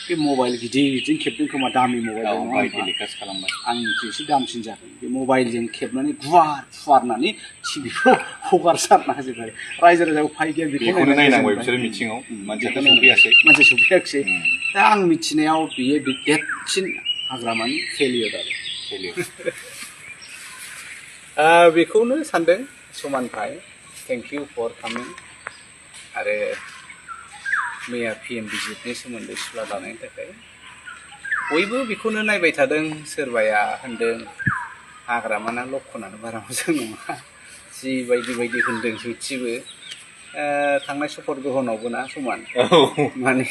बे मबाइल गिदिरजों खेबदों खोमा दामि मबाइल आंनिख्रुइ एसे दामसिन जागोन बे मबाइलजों खेबनानै गुवार फुवारनानै टिभिफ्राव हगारसारना होजोबबाय रायजो राजाखौ फाइ गैया बेखौनो नायनांबाय बिसोरो मिथिङाव मानसियाथ' सफैयाखै दा आं मिथिनायाव बियो देरसिन हाग्रामानि फेलियर आरो बेखौनो सानदों समान भाई थेंक इउ फर कामिं आरो मैया PM भिजिटनि सोमोन्दै सुला लानायनि थाखाय बयबो बेखौनो नायबाय थादों सोरबाया होनदों हाग्रामाना लक्षणानो बारा मोजां नङा जि बायदि बायदि होनदों जुथिबो थांनाय सफर ग्रहनावबो ना समान माने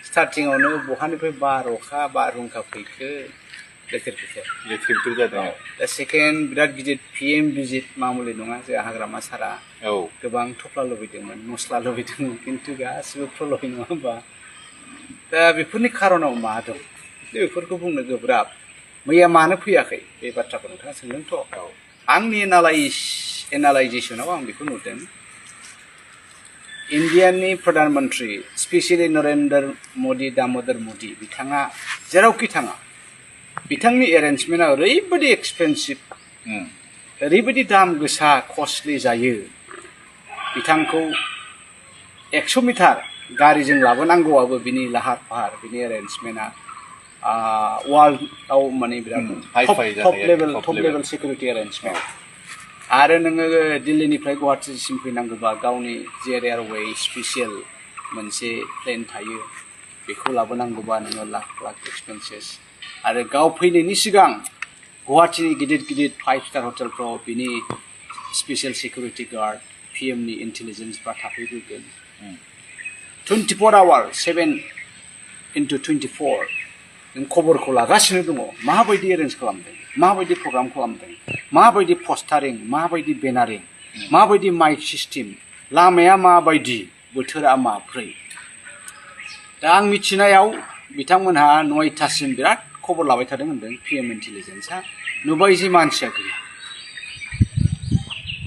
स्टार्टिंआवनो बहानिफ्राय बार अखा बारहुंखा फैखो लेथेर जादों दा सेकेन्ड बिराद गिदिर PM भिजिट मामुलि नङा जोंहा हाग्रामा सारा गोबां थफ्ला लुबैदोंमोन मस्ला लुबैदोंमोन खिन्थु गासिबो प्रलय नङा होमबा दा बेफोरनि खारनाव मा दं बेफोरखौ बुंनो गोब्राब मैया मानो फैयाखै बे बाथ्राखौ नोंथाङा सोंदोंथ' आंनि एनालाइजेसनाव आं बेखौ नुदों इन्डियानि प्रधान मन्त्रि स्पेसियेलि नरेन्द्र मदि दामोदर मदि बिथाङा जेरावखि थाङा बिथांनि एरेन्जमेन्टआ ओरैबायदि एक्सपेन्सिभ ओरैबायदि दाम गोसा कस्टलि जायो बिथांखौ 100 मिटार गारिजों लाबोनांगौआबो बिनि लाहार फाहार बिनि एरेन्जमेन्टआ वर्ल्डआव माने बिराद टप लेभेल सिकिउरिटि एरेन्जमेन्ट आरो नोङो दिल्लीनिफ्राय गुवाहाटीसिम फैनांगौबा गावनि जेट एयारवे स्पेसियेल मोनसे प्लेन थायो बेखौ लाबोनांगौबा नोङो लाख लाख एक्सपेन्सेस आरो गाव फैनायनि सिगां गुवाहाटीनि गिदिर गिदिर 5-स्टार हटेलफ्राव बिनि स्पेसियेल सिकिउरिटि गार्ड PMनि इन्टेलिजेन्सफ्रा थाफैग्रोगोन 24 आवार 7/24 नों खबरखौ लागासिनो दङ माबायदि एरेन्ज खालामदों माबायदि प्रग्राम खालामदों माबायदि पस्टारिं माबायदि बेनारिं माबायदि माइक सिस्टेम लामाया माबायदि बोथोरा माब्रै दा आं मिथिनायाव बिथांमोनहा 9टासिम बिराद खबर लाबाय थादों होनदों PM इन्टेलिजेन्सआ नुबाय जे मानसिया गैया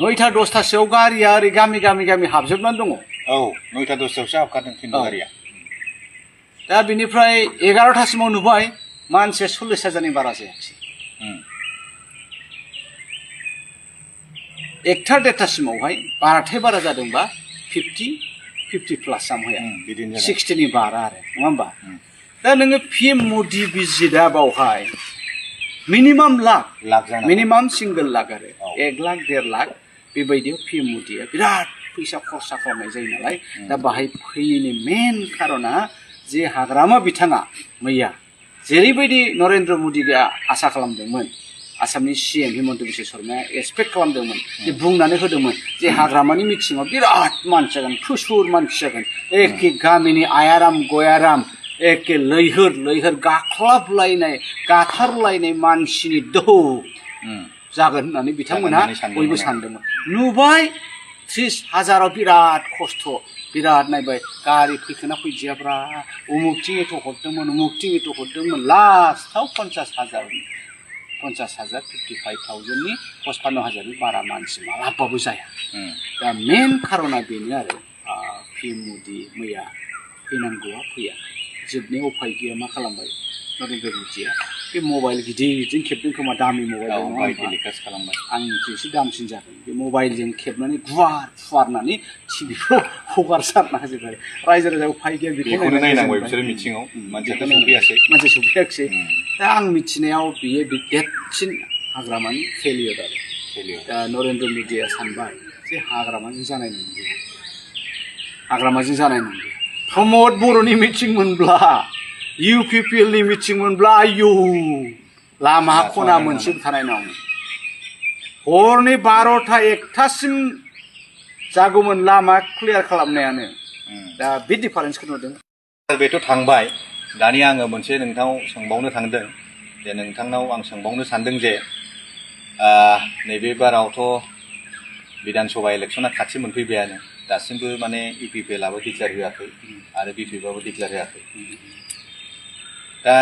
9टा 10टासोआव गारिया ओरै गामि हाबजोबनानै दङ 9टा 10टायावसो हाबखादों खिन्थु गारिया दा बिनिफ्राय 11टासिमाव नुबाय मानसिया 40,000नि बारा जायाखिसै 1टा 1:30टासिमावहाय बाराथाय बारा जादोंबा 50 प्लास जामहैया 60नि बारा आरो नङा होमबा दा नोङो PM मदि भिजिटआ बावहाय मिनिमाम मिनिमाम सिंगल लाख आरो 1 लाख 1.5 लाख बेबायदियाव PM मदिया बिराद फैसा खरसा खालामनाय जायो नालाय दा बाहाय फैयैनि मेन खारना जे हाग्रामा बिथाङा मैया जेरैबायदि नरेन्द्र मदिया आसा खालामदोंमोन आसामनि CM हिमन्त बिश्व शर्माया एक्सपेक्ट खालामदोंमोन जे बुंनानै होदोंमोन जे हाग्रामानि मिथिङाव बिराद मानसि जागोन प्रचुर मानसि जागोन एखे गामिनि आयाराम गयाराम एखे लैहोर गाख्लाबलायनाय गाथारलायनाय मानसिनि दोहौ जागोन होननानै बिथांमोनहा बयबो सानदोंमोन नुबाय 30,000आव बिराद खस्थ' बिराद नायबाय गारि फैखोना फैदियाब्रा उमुकथिं एथ' हरदोंमोन लास्टआव 50,000 55,000नि 55,000नि बारा मानसि मालाबाबो जाया दा मेन खारना बेनो आरो PM मदि मैया फैनांगौआ फैया जोबनायाव उफाय गैया मा खालामबाय नरेन्द्र मदिया बे मबाइल गिदिरजों खेबदों खोमा दामि मबाइल आंनिख्रुइ एसे दामसिन जागोन बे मबाइलजों खेबनानै गुवार फुवारनानै टिभिफ्राव हगारसारना होजोबबाय रायजो राजाखौ फाइ गैया बेखौनो नायनांबाय बिसोरो मिथिङाव मानसियाथ' सफैयाखै दा आं मिथिनायाव बियो देरसिन हाग्रामानि फेलियर आरो दा नरेन्द्र मदिया सानबाय जे हाग्रामाजों जानाय नंलिया प्रमद बर'नि मिटिं मोनब्ला UPPLनि मिटिं मोनब्ला आयौ लामा खना मोनसे थानाय नङामोन हरनि 12टा 1टासिम जागौमोन लामा क्लियार खालामनायानो दा बे डिफारेन्सखौ नुदों बेथ' थांबाय दानिया आङो मोनसे नोंथांनाव सोंबावनो थांदों जे नोंथांनाव आं सोंबावनो सानदों जे नैबे बारावथ' बिधान सभा इलेक्सना खाथि मोनफैबायानो दासिमबो माने UPPLआबो डिक्लेयार होआखै आरो BPPआबो डिक्लेयार होआखै दा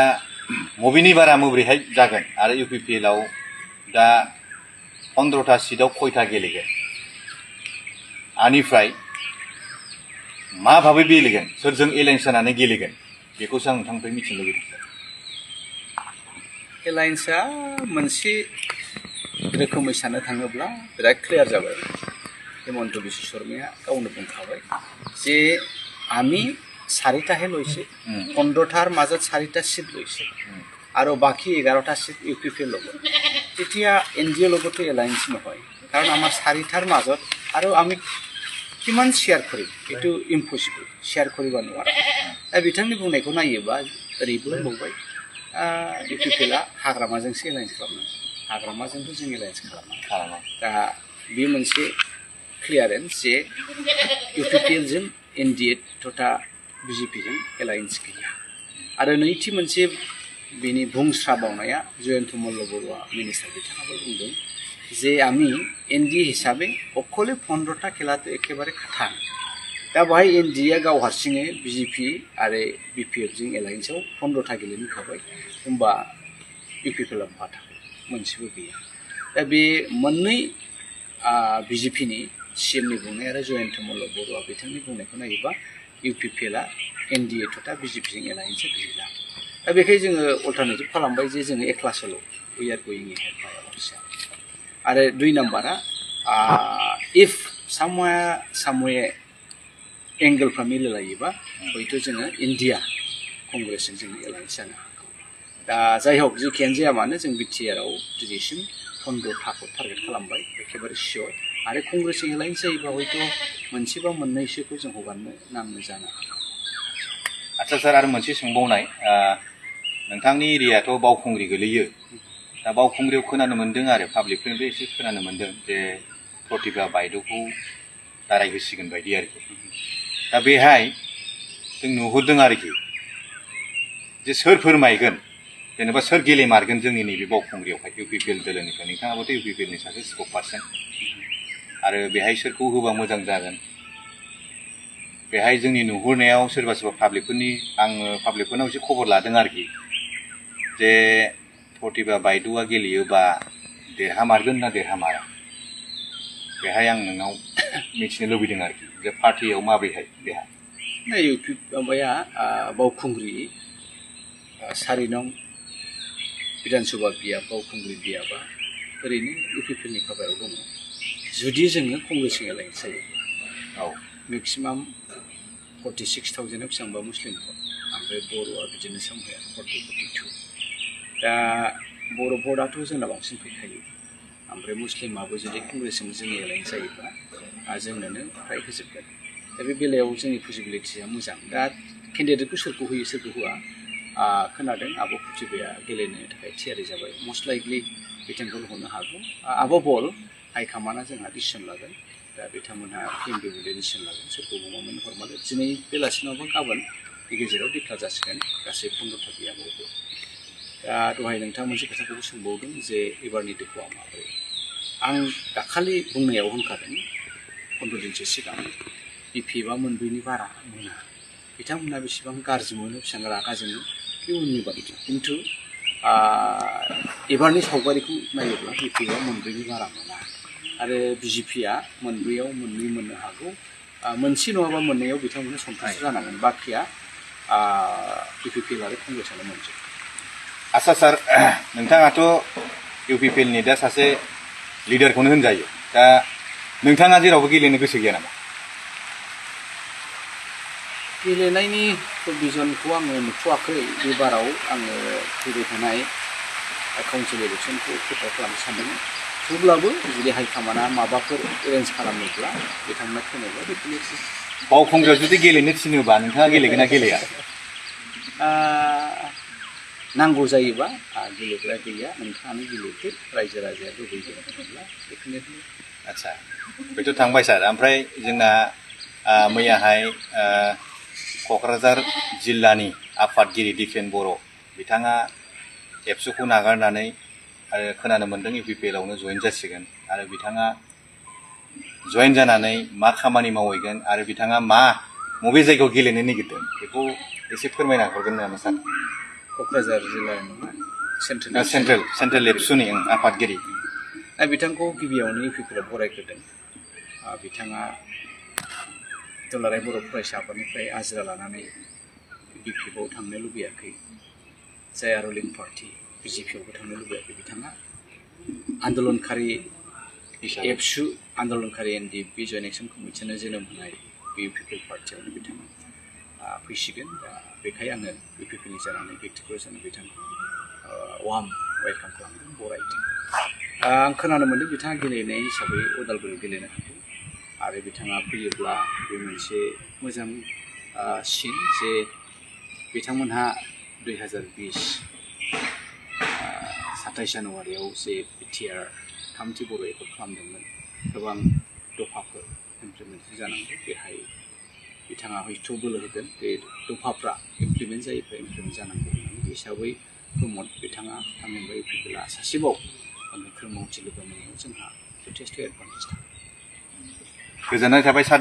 मबेनि बारा मबेहाय जागोन आरो UPPLआव दा 15टा सिटआव खयथा गेलेगोन आनिफ्राय माभाबै गेलेगोन सोरजों एलायन्स जानानै गेलेगोन बेखौसो आं नोंथांनिफ्राय मिथिनो लुबैदों। एलायन्सआ मोनसे रोखोमै साननो थाङोब्ला बिराद क्लियार जाबाय। हिमन्त बिश्व शर्माया गावनो बुंखाबाय जे আমি 4টা হে লৈছে, 15টাৰ মাজত 4টা সিট লৈছে আৰু বাকী 11টা সিট ইউপিপি ল'ব। তেতিয়া এনডিএ লগতো এলায়েন্স নহয়, কাৰণ আমাৰ 4টাৰ মাজত আৰু আমি কিমান শ্বেয়াৰ কৰিম, এইটো ইম্পচিবল, শ্বেয়াৰ কৰিব নোৱাৰা। दा बिथांनि बुंनायखौ नायोबा ओरैबो बुंबाय इउपिपिएलआ हाग्रामाजोंसो एलायन्स खालामनांगौ, हाग्रामाजोंथ' जों एलायन्स खालामा। दा बे मोनसे क्लियारेन्स जे इउपिपिएलजों एनडिए तथा बिजेपिजों एलायन्स गैया। आरो नैथि मोनसे बेनि बुंस्राबावनाया जयन्त मल्ल बरुवा मिनिस्टार बिथाङाबो बुंदों जे আমি एनडिए हिसाबै अकले 15টা खेलाथ' एखेबारे खाथा। दा बेवहाय एनडिएआ गाव हारसिङै बिजेपि आरो बिपिएफजों एलायन्सआव 15টা गेलेनो होखाबाय, होमबा इउपिपिएलआ बहा थाबाय, मोनसेबो गैया। दा बे मोननै बिजेपिनि सिएमनि बुंनाय आरो जयन्त मल्ल बरुवा बिथांनि बुंनायखौ नायोबा इउपिपिएलआ एनडिए तथा बिजेपिजों एलायन्सआ गैला। दा बेखाय जोङो अल्टारनेटिभ खालामबाय जे जोङो एकलासोल' उइ आर गोयिं एहेड बाय आवारसेल्फ। आरो 2 नाम्बारा इफ सामवे एंगलफ्रा मिलायलायोबा हयथ' जोङो इन्डिया कंग्रेसजों जों एलायन्स जानो हागौ। दा जाय हक जेखियानो जाया मानो जों बिटिआरआव दिनैसिम 15टाखौ टार्गेट खालामबाय एखेबारे सियर। आरो कंग्रेसजों एलायन्स जायोबा हयथ' मोनसे बा मोननैसोखौ जों हगारनो नांनो जानो हागौ। आच्ছা सार, आरो मोनसे सोंबावनाय, नोंथांनि एरियाथ' बावखुंग्रि गोलैयो। दा बावखुंग्रियाव खोनानो मोन्दों आरो पाब्लिकनिफ्राय एसे खोनानो मोन्दों जे प्रतिभा बायद'खौ दारायहोसिगोन बायदि आरोखि। दा बेहाय जों नुहुरदों आरोखि जे सोर फोरमायगोन, जेनेबा सोर गेलेमारगोन जोंनि नैबे बावखुंग्रियावहाय इउपिपिएल दोलोनिफ्राय। नोंथाङाबोथ' इउपिपिएलनि सासे स्प'कपारसन, आरो बेहाय सोरखौ होबा मोजां जागोन, बेहाय जोंनि नुहुरनायाव सोरबा पाब्लिकफोरनि, आङो पाब्लिकफोरनाव एसे खबर लादों आरोखि जे प्रतिभा बायद'आ गेलेयोबा देरहामारगोन ना देरहामारा। बेहाय आं नोंनाव मिथिनो लुबैदों आरोखि जे पार्टियाव माबोरैहाय बेहा। माबाया बावखुंग्रि 4 नं बिधानसभा बियाब बावखुंग्रि बियाबा ओरैनो इउपिपिएलनि खाबायाव दङ। जुदि जोङो कंग्रेसजों एलायन्स जायो, मेक्सिमाम 46,000 बेसेबांबा मुस्लिम भट, ओमफ्राय बर'आ बिदिनो सामहाया 42। दा बर' भटआथ' जोंना बांसिन फैखायो, ओमफ्राय मुस्लिमाबो जुदि कंग्रेसजों जों एलायन्स जायोबा जोंनोनो फ्राय होजोबगोन। दा बे बेलायाव जोंनि पसिबिलिटिया मोजां। दा केन्डिडेटखौ सोरखौ होयो सोरखौ होआ खोनादों आब' प्रतिभाया गेलेनो थाखाय थियारि जाबाय, मस्ट लाइकलि बिथांखौ हरनो हागौ। आब'ब अल हाइकामान्डआ जोंहा डिसिसन लागोन। दा बिथांमोनहा पिएमडिबो डिसिसन लागोन सोरखौ गभर्नमेन्ट हरमारो। दिनै बेलासि नङाबा गाबोननि गेजेराव डिक्लार जासिगोन गासै 15टा बियाबावबो। दा दहाय नोंथाङा मोनसे खोथाखौबो सोंबावदों जे एबारनि दोहौआ माबोरै। आं दाखालि बुंनायाव होनखादों 15 दिनसो सिगां बिपिएफआ मोनब्रैनि बारा मोना। बिथांमोनहा बेसेबां गाज्रि मोनो, बेसेबां रागा जोङो बे उननि बाथ्रा। खिन्थु एबारनि सावगारिखौ नायोब्ला बिपिएफआ मोनब्रैनि बारा मोना, आरो बिजेपिआ मोनब्रैयाव मोननै मोननो हागौ। मोनसे नङाबा मोननैयाव बिथांमोनहा सन्थुष्ट जानांगोन, बाखिया इउपिपिएल आरो कंग्रेसआनो मोनजोबो। आच्ছা सार, नोंथाङाथ' इउपिपिएलनि दा सासे लिडारखौनो होनजायो। दा नोंथाङा जेरावबो गेलेनो गोसो गैया नामा? गेलेनायनि भिजनखौ आङो नुथ'वाखै। बे बाराव आङो फैबाय थानाय काउन्सिल इलेक्सनखौ प्रिपेयार खालामनो सानदोंमोन। थेवब्लाबो जुदि हाइकामान्डआ माबाफोर एरेन्ज खालामोब्ला बिथांमोना थिनोब्ला बेखौनो बावखुंग्रियाव जुदि गेलेनो थिनोबा नोंथाङा गेलेगोन ना गेलेया? नांगौ जायोबा गेलेग्रा गैया, नोंथाङानो गेलेदो, रायजो राजाया लुबैदोंब्ला बेखौनो। आच्ছা, बेथ' थांबाय सार। ओमफ्राय जोंना मैयाहाय क'क्राझार जिल्लानि आफादगिरि दिपेन बर' बिथाङा एबसुखौ नागारनानै आरो खोनानो मोन्दों इउपिपिएलआवनो जइन जासिगोन। आरो बिथाङा जइन जानानै मा खामानि मावहैगोन आरो बिथाङा बबे जायगायाव गेलेनो नागिरदों बेखौ एसे फोरमायना हरगोन नामा सार? क'क्राझार जिल्लानि नङा, सेन्ट्रेल एबसुनि आफादगिरि। बिथांखौ गिबियावनो इउपिपिएलआव बरायग्रोदों। बिथाङा दुलाराय बर' फरायसा आफादनिफ्राय आजिरा लानानै बिपिएफआव थांनो लुबैयाखै जायहा रुलिं पार्टि बिजेपिआवबो थांनो लुबैयाखै बिथाङा आन्दलनकारि एबसु आन्दलनकारि एनडिएफबि जयेन्ट एक्सन कमिटिनो जोनोम होनाय बे पिपल पार्टियावनो बिथाङा फैसिगोन दा बेखाय आङो बिपिएफनि जानानै बेक्तिगत जानानै बिथांखौ वार्म वेलकाम खालामदों बरायदों आं खोनानो मोन्दों बिथाङा गेलेनाय हिसाबै उदालगुरियाव गेलेनो हागौ आरो बिथाङा फैयोब्ला बे मोनसे मोजां सिन जे बिथांमोनहा 2020 27 जानुवारियाव जे बिटिआर थामथि बर' एकर्ड खालामदोंमोन गोबां दफाफोर इमप्लिमेन्ट जानांगौ बेहाय बिथाङा हयथ' बोलो होगोन बे दफाफ्रा इमप्लिमेन्ट जायोब्ला इमप्लिमेन्ट जानांगौ होननानै हिसाबै प्रमद बिथाङा थामहिनबा इउपिपिएलआ सासेबाव गोख्रों मावथि लोगो मोननायाव जोंहा जथेस्थ' एडभान्टेज थागोन गोजोननाय थाबाय सार